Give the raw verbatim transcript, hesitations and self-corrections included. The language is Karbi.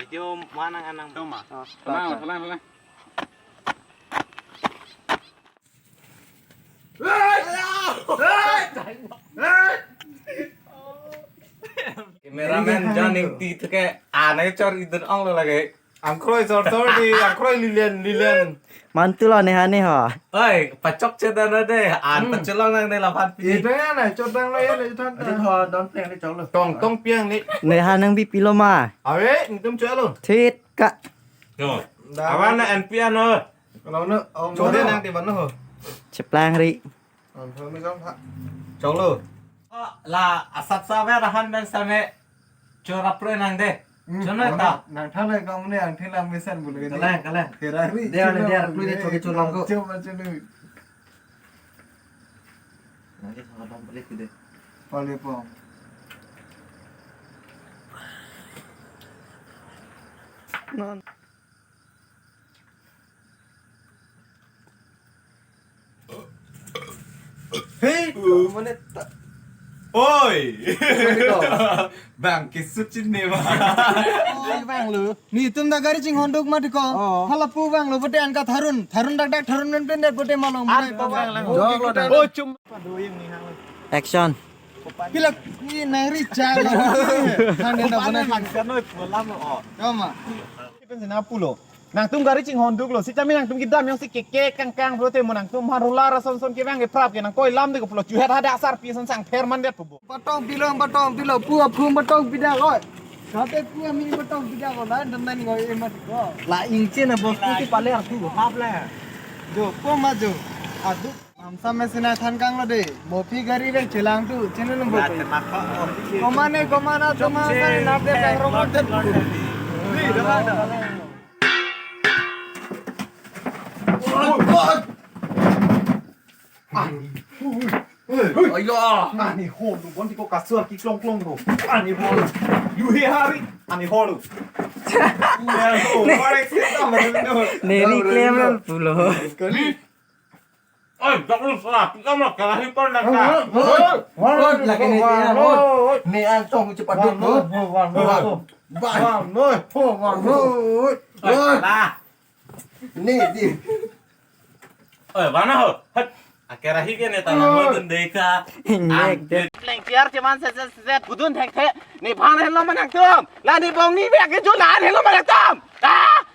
Video mana anang? Toma. Tenang, tenang, tenang. Cameraman John Ingti itu kayak aneh cor itu ong lo lagi. Angkroi sor sor di angkroi lilian lilian. Mantu lo neha neha. Oi, pachok chedan de. An pachelong nang ne lapan pi. Itu ya na chodang lo ya na chutan. Adi tho don pleng ni chok lo. Tong tong piang ni. Neha nang bi pilo ma. Awe, nitum chok lo. Thit ka. Yo. Awan na N P ano. Kalau no, om Chode nang di mana ho? Cheplang ri. Ang thang ni kang tha. Chok lo. La asap sa ve rahan ben same. Chora pre nang de. Chona ta. Nang tha le kang ne ang thila mesen bulu. Kalang kalang. Kerari. Dia le dia pre de choki chulong ko. Chuma chulu. Nang ke sama bang balik de. Pale po. Non. Hei, mana ta. Oi. Bang, kisut chin ne ba. Oi, bang lu. Nitum ta gari chinghon duk ma tiko. Hala pu bang lu, bote an ka tharun, tharun dak dak tharun pen pen det bote malong. An bang lang. Oh, chum. Action. Pilak ni nang ri cha la. Hande na bana. Kan noi pulam lo. Toma. Pen sina pulo. Nangtum gari chinghon duk lo. Si chami nangtum kedam yang si keke kangkang pulote mo nangtum han roller ason son kevang ke prap ke nang koi lam de ko pulo chuhet hadak sarpi son sang pher man det pubo. Patong pilo, patong pilo, pu aphum patong pida koi. Kate pu ami patong pida ko la dan dan ngoi emat ko. La ingche na bos pu ti pale artu hap la. Jo, ko ma jo. Adu. Amsa me sina than kang lo de. Mopi gari reng chelang tu, chini lum bo. Komane, komana, toma, sai nap de kang rong de. Ni, dah, dah. Ayo. Ani holu, bon tiko kasur ki klong klong ko. Ani holu. Yu he hari, ani holu. Neri klem pulo. Oi, dak lu salah, kita mah kalah impor dah. Hoi, hoi, lagi ni dia, hoi. Ni an tong cepat dulu. Bang, noi, ho, bang, noi. Oi, lah. Ni di. Oi, mana ho? Het. Akhir akhir ni tanah mo dendeka. Ingnek de. Pleng tiar cuman set set set budun thek thek. Ni bang hello manang tum. Lah ni bong ni bek ke julan hello manang tum. Ah!